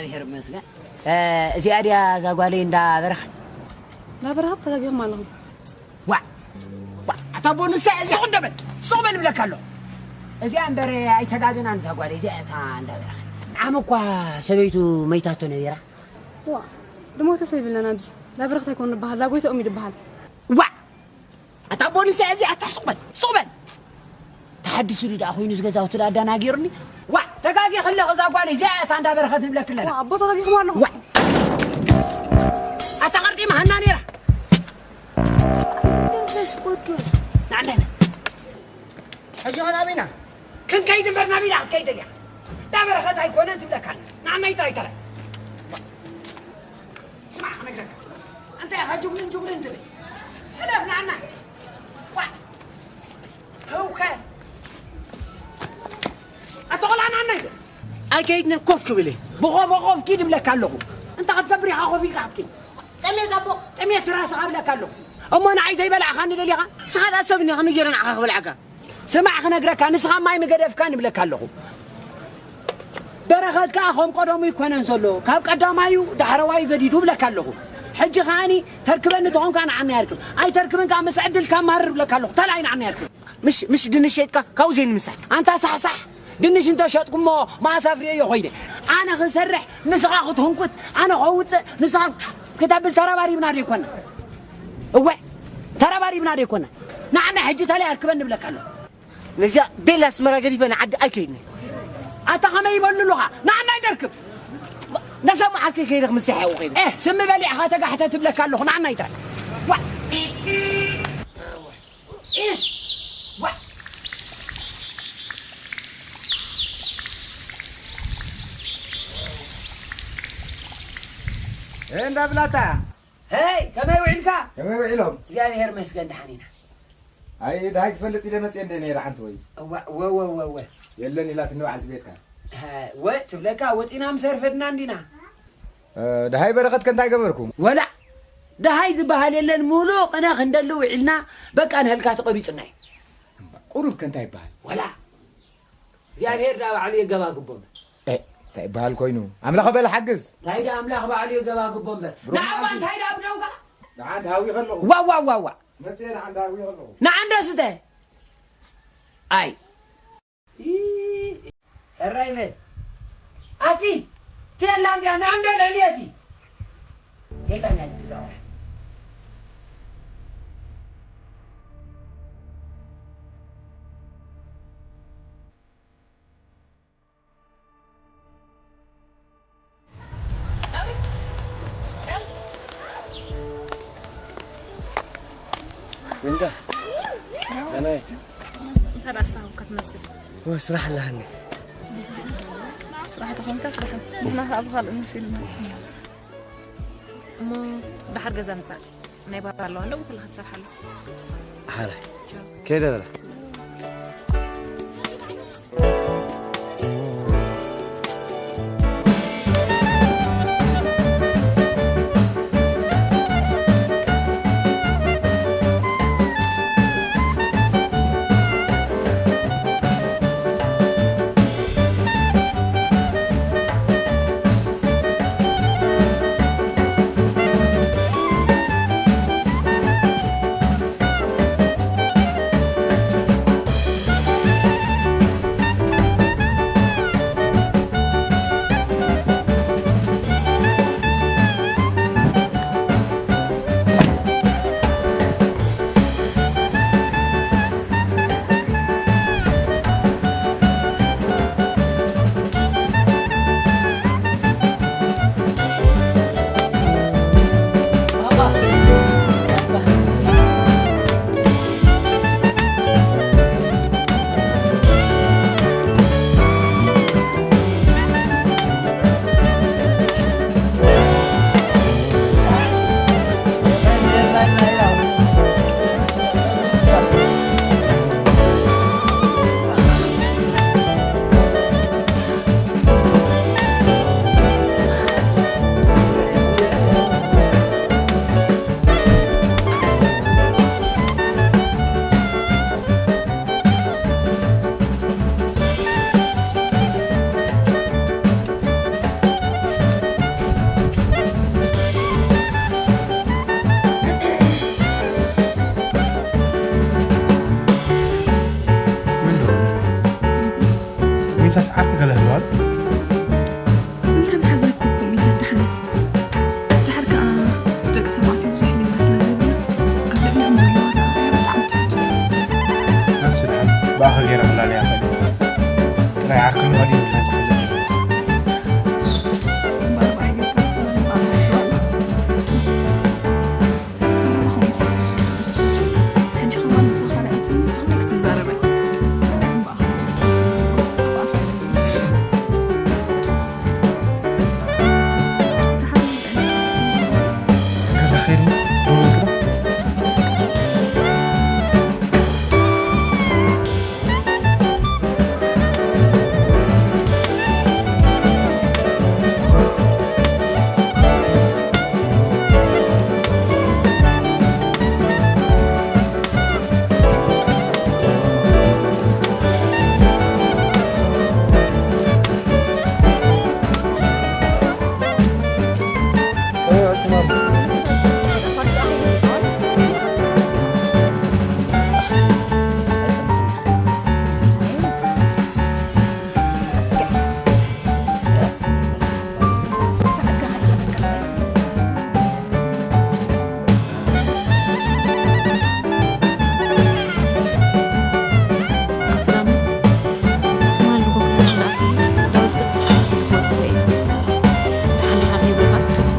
እግዚኣብሔር ይመስገን። እ፣ እዚኣ ድያ እዛ ጓለይ እንዳ በረኸት? እንዳ በረኸት ተጋጊኹም ኣለኹም። ዋዕ፣ ዋዕ፣ ኣታ ኣቦ ንሳ እዚኣ ሱቕ እንደ በል፣ ሱቕ በል ይብለካ ኣሎ። እዚኣ እምበር ኣይተጋገናን እዛ ጓለይ፣ እዚኣ እታ እንዳ በረኸት። ዓመ እኳ ሰበይቱ መይታቶ ነቢራ። ዋ፣ ድሞተ ሰብ ይብልናን ኣብዚ። እንዳ በረኸት ኣይኮን ንበሃል፣ እንዳ ጎይትኦም እዩ ድበሃል። ዋዕ! ኣታ ኣቦ ንሳ እዚኣ ኣታ ሱቕ በል፣ ሱቕ በል። ተሓዲሱሉ ደኣ ኮይኑ እዚ ገዛውቲ ደኣ ኣዳናጊሩኒ። ዋዕ! ተጋጊኺ ኣለኺ እዛ ጓለይ፣ እዚኣ እያ እታ እንዳ በረኸት ንብለኪ ኣለና። ዋ፣ ኣቦ ተጋጊኹም ኣለኹም። ዋዕ! ኣታ ቐርጢማ ሃና ነይራ። መንፈስ ቅዱስ። ንዓንዳና። ሕጂ ኸ ናበይ ኢና? ክንከይድ እምበር ናበይ ደኣ ክትከይድ ደሊኻ? እንዳ በረኸት ኣይኮነን ትብለካ ኣላ። ንዓናይ ጥራይ ተራይ። ስማዕ ክነግረካ። እንታይ ኢኻ ጅጉልን ጅጉልን ትብል? ሕለፍ ንዓና። ዋዕ! ተውከ። ኣታ ቖልዓ ንዓና ኢለ። ኣይከይድነ ኮፍ ክብል እየ። ብኾፎ ኮፍ ኪድ እብለካ ኣለኹ። እንታይ ክትገብር ኢኻ ኮፍ ኢልካ ክትከይድ? ጥሜት ኣቦ። ጥሜት ራስኻ እብለካ ኣለኹ። እሞ ንዓይ ዘይበላዕኻኒ ደሊኻ? ንስኻ ደኣ ሰብ እኒ ከመይ ገይረ ንዓኻ ክበልዓካ? ስማዕ ክነግረካ፣ ንስኻ ማይ ምገደፍካን እብለካ ኣለኹ። በረኸት ከኣ ከም ቀደሙ ይኮነን ዘሎ፣ ካብ ቀዳማዩ ዳሕረዋዩ ገዲዱ እብለካ ኣለኹ። ሕጂ ከኣኒ ተርክበኒ ተኾንካ ንዓና የርክብ፣ ኣይተርክብን ከኣ ምስ ዕድልካ ማርር እብለካ ኣለኹ። ተላይ ንዓና የርክብ። ምሽ፣ ምሽ ድንሽ ሸይጥካ ካብኡ ዘይንምሳሕ። ኣንታ ሳሕሳሕ፣ ድንሽ እንተሸጥኩሞ መኣስ ኣፍርየዮ ኮይነ። ኣነ ክሰርሕ፣ ንስኻ ክትህንኩት፣ ኣነ ከውፅእ፣ ንስኻ ክተብል ተረባሪብና ዶ ይኮና? እወ፣ ተረባሪብና ዶ ይኮና? ንዓና ሕጂ ተላይ ኣርክበኒ እብለካ ኣለኹ። ነዚኣ ቤላ ኣስመራ ገዲፈ ንዓዲ ኣይከይድን። ኣታ ኸመይ ይበሉ ኣለኻ? ንዓና ኣይደርክብ። ነዛ መዓልቲ ከይደ ክምስሕ ያው ከይደ። ኤህ፣ ስሚ በሊዕኻ ተጋሕተ ትብለካ ኣለኹ። ንዓና ይትራይ። ዋ! ኢስ! ዋ! እንዳ ብላታ። ሄይ፣ ከመይ ውዒልካ? ከመይ ውዒሎም? እግዚኣብሔር ይመስገን፣ ደሓን ኢና። ኣይ፣ ደሃይ ክፈልጥ ኢለ መጽየ እንደ ነይረ ሓንቲ ወይ። እዋ፣ ወ፣ ወ፣ ወ፣ ወ። የለን ኢላትኒ በዓልቲ ቤትካ። ሃ፣ ወ፣ ትብለካ፣ ወጺና ምስ ኣርፈድና እንዲና። እ፣ ደሃይ በረኸት ከ እንታይ ገበርኩም? ወላ፣ ደሃይ ዝበሃል የለን፣ ሙሉእ ቅነ ክንደሊ ውዒልና፣ በቃ፣ ንህልካ ተቐቢጽና እዩ። ቁሩብ ከ እንታይ ይበሃል? ወላ፣ እግዚኣብሔር ደኣ ባዕሉ የገባግቦም። እ፣ እንታይ ይበሃል ኮይኑ? ኣምላኽ በል ሓግዝ። እንታይ ደኣ ኣምላኽ ባዕሉ የገባግቦ እምበር። ብሩኽ ንዓባ መዓልቲ። እንታይ ደኣ ብደውጋ? ደሓን ተሃዊኸ ኣለኹ። ዋ፣ ዋ፣ ዋ፣ ዋ። መጽየ ደሓን ተሃዊኸ ኣለኹ። ንዓንዶ ስተ። ኣይ። ይ-፣ ሕራይ በል። ኣቲ፣ ቴላ እንድያ፣ ንዓንዶ ልዕሊ ኣቲ። ቴላ እንድያ፣ ንትዛወር። ወይንታ፣ ደህና ነሽ? እንተ ደኣ ኣስታውካ ትመስል። ወ፣ ስራሕ ኣለሃኒ። ስራሕ ተኾንካ ስራሕ። ንሕና ኣብ ካልእ መሲልና። እሞ ደሓር ገዛ ምጻእ። ናይ ባባ ኣለዋ ኣለዉ ኩሉ ክትሰርሓሉ። ሓራይ። ከይደ በላ። ተስዓት ገለ ህልዋል። እንተ መሓዘ እኮ ኮሚተ ደሓን። ድሓር ከኣ ምስ ደቂ ተባዕትዮ ብዙሕ ልምዲ ስለ ዘይብላ፣ ኣብ ልዕሊኦም ዘሎ ኣረኣእያ ብጣዕሚ ትሑት እዩ። ነፍሲ ደሓን ብኣኸ ገይረ ክላለያ እኽእል እየ። ጥራይ ዓርኪ ምዃን የብልካን ክፈልጥ እየ። እምበኣር ብኣይ ጌርካ ትፈልጥ ምዃኑ ይሕስብ ኣለኹ። ዘረባ ከመይ ትዛረብ? ሕጂ ከማን ምሳኻ ርኣየትኒ ብኽንደይ ክትዛረብ እያ? ኣነ ግን ብኣኻ ክትመጽእ ስለ ዝፈቱ ኣፍ ኣፍ እያ ትትንስሕ። ደሓር ይበል። ገዛ ኸይዱ ደው ኢልክና? ኣኽራናት፣ ትማል ንጎግና ዝለኣኽስ ዳዊት ክትሓልፍ ክትወጽእ እየ። ደሓን ደሓን ይብልካ ትስርሕ።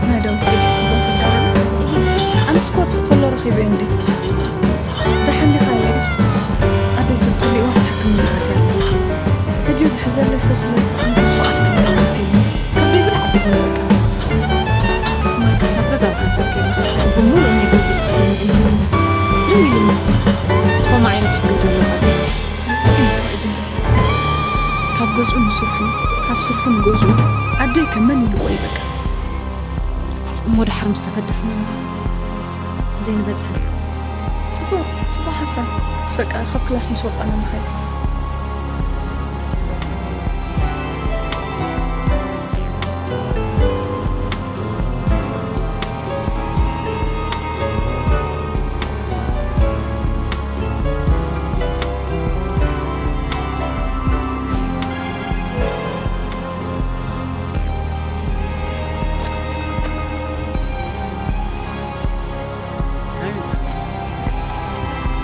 ናይ ዳዊት ገዲፍክዎ ተዛረቢ። ኣነስ ክወጽእ ከሎ ረኺበዮ እንዴ። ደሓን ዲኻ ኢለስ ኣደይ ተጸሊእዋስ ሕክምና ኣትያ ኣላ። ሕጂ ዝሕዘለይ ሰብ ስለ ዝሰኣንኩስ ፍቓድ ክብለኒ ጸይኑ። ከብደይ ብላዕ ኣቢሉኒ በቃ። ትማል ክሳብ ገዛ ብሓንሳብ ከይዱ ብምሉእ ናይ ገዝኡ ጸገም ኢሉ ድው ኢሉኒ። ከምኡ ዓይነት ሽግር ዘለዋ ዘይመስል። ጽንሑ እዩ ዘይመስል። ካብ ገዝኡ ንስርሑ፣ ካብ ስርሑ ንገዝኡ። ኣደይ ከ መን ኢልዎ እዩ በቃ። እሞ ደሓር ምስ ተፈደስና ዘይንበጽሐ። ጽቡቕ፣ ጽቡቕ ሓሳብ። በቃ ካብ ክላስ ምስ ወጻና ንኸይድ።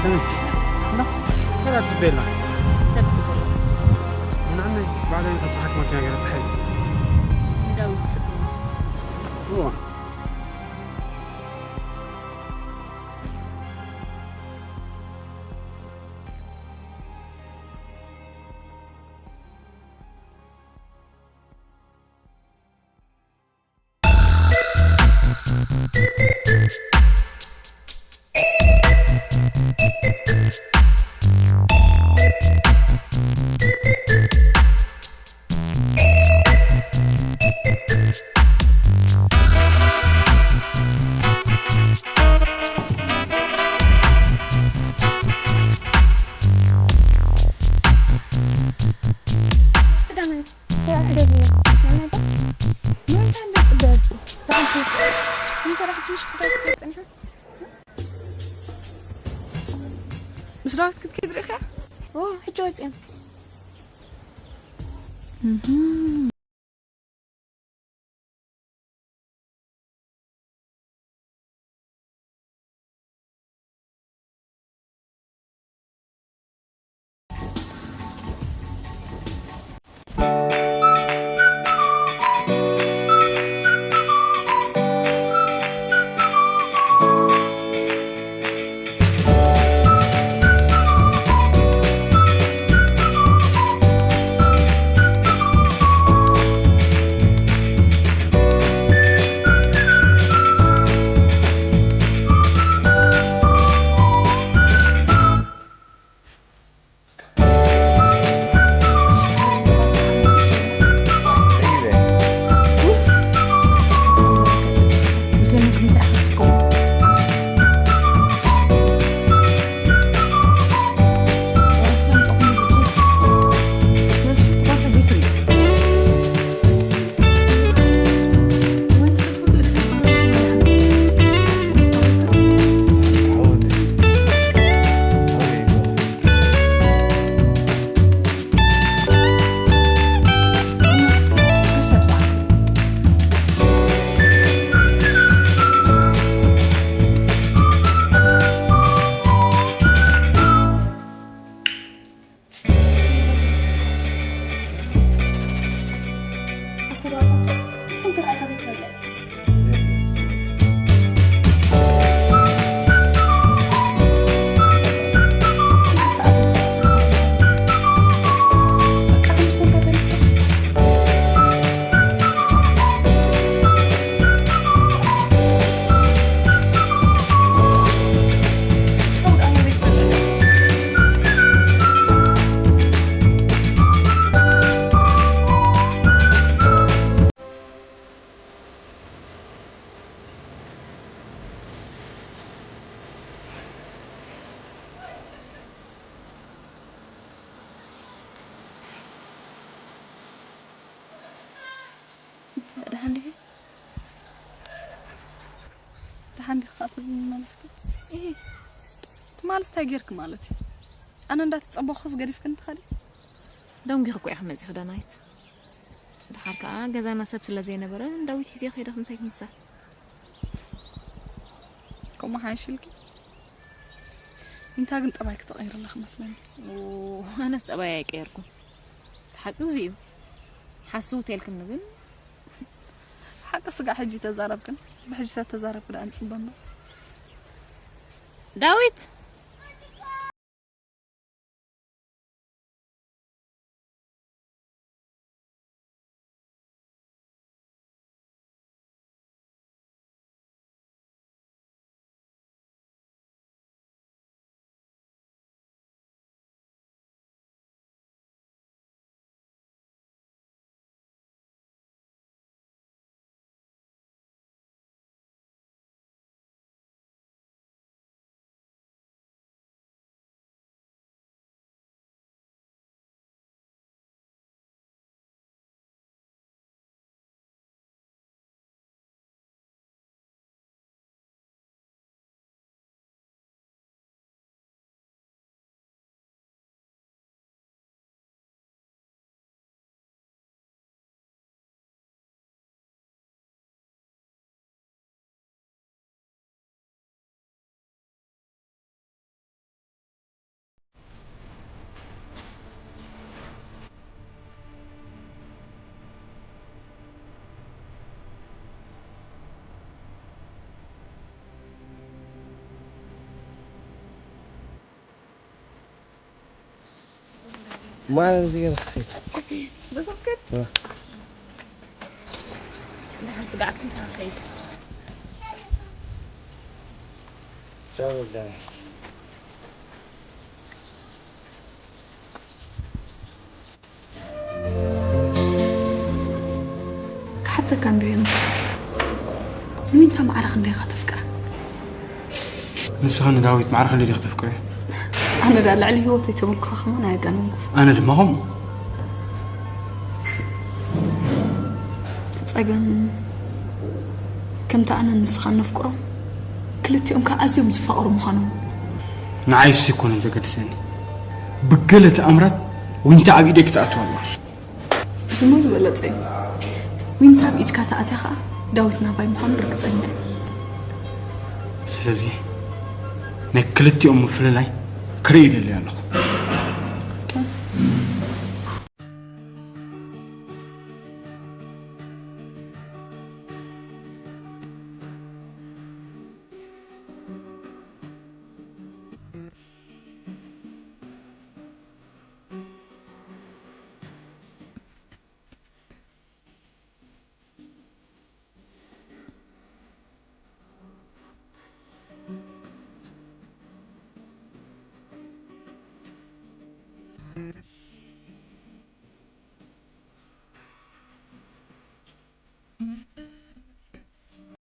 ከመይ? እንዳ? ገለ ትጽበየላ? ሰብ ጽበየላ? ንዓመይ ባዕለይ ካብ ጸሓክ ማኪና ገለ ጸሓይ። ንዳዊት ጽበየላ? እዋ። ምስ ዳዊት ክትከይድ ርኢኻ? ኦ፣ ሕጂ ወጺኦም። እህ። ደሓን ዲኺ? ደሓን ዲኺ ከኣ ትብልኒ መለስኪ? እሂ፣ ትማልስ እንታይ ጌርኪ ማለት እዩ? ኣነ እንዳተጸበኹስ ገዲፍክኒ ትኸዲ? ደንጒኺ እኮ ኢኺ መጺኺ ዳናይት። ደሓር ከኣ ገዛና ሰብ ስለ ዘይነበረ ዳዊት ሒዝዮ ከይደ ክምሳይ ክምሳል። ከምኡ ሓይሽልኪ? እንታ ግን ጠባይኪ ተቐይሩ ኣለኺ መስለኒ። ኦ፣ ኣነስ ጠባይ ኣይቀየርኩን። እቲ ሓቂ እዚ እዩ። ሓስውት የልክኒ ግን። ሓቂ ስጋዕ ሕጂ ተዛረብክን፣ ብሕጂ ተተዛረብኪ ደኣ ንጽበ እምበር። ዳዊት! ማን እዚ ገርኺ? በሰብከት? እ። ደሓን ስጋዕ ትምሳኻ ከይድ። ቻው፣ ዳይ። ክሓተካ እንዶ ሄኖክ፣ ንዊንታ ማዕረ ክንደይ ኢኻ ተፍቅራ? ንስኺ ንዳዊት ማዕረ ክንደይ ዲኺ ተፍቅርዮ? ኣነ ደኣ ልዕሊ ህይወተይ ተምልኮ ከማን ኣየጋነንኩ። ኣነ ድማ ከምኡ። እቲ ጸገም ከምቲ ኣነ ንስኻ ነፍቅሮም ክልቲኦም ከኣ ኣዝዮም ዝፋቐሩ ምዃኖም። ንዓይ እሱ ኣይኮነን ዘገድሰኒ። ብገለ ተኣምራት ዊንታ ኣብ ኢደይ ክትኣቱ ኣለዋ። እዚሞ ዝበለጸ እዩ። ዊንታ ኣብ ኢድካ ተኣትያ ኸኣ ዳዊት ናባይ ምዃኑ ርግጸኛ እየ። ስለዚ ናይ ክልቲኦም ምፍልላይ ክርኢ ይደሊ ኣለኹ።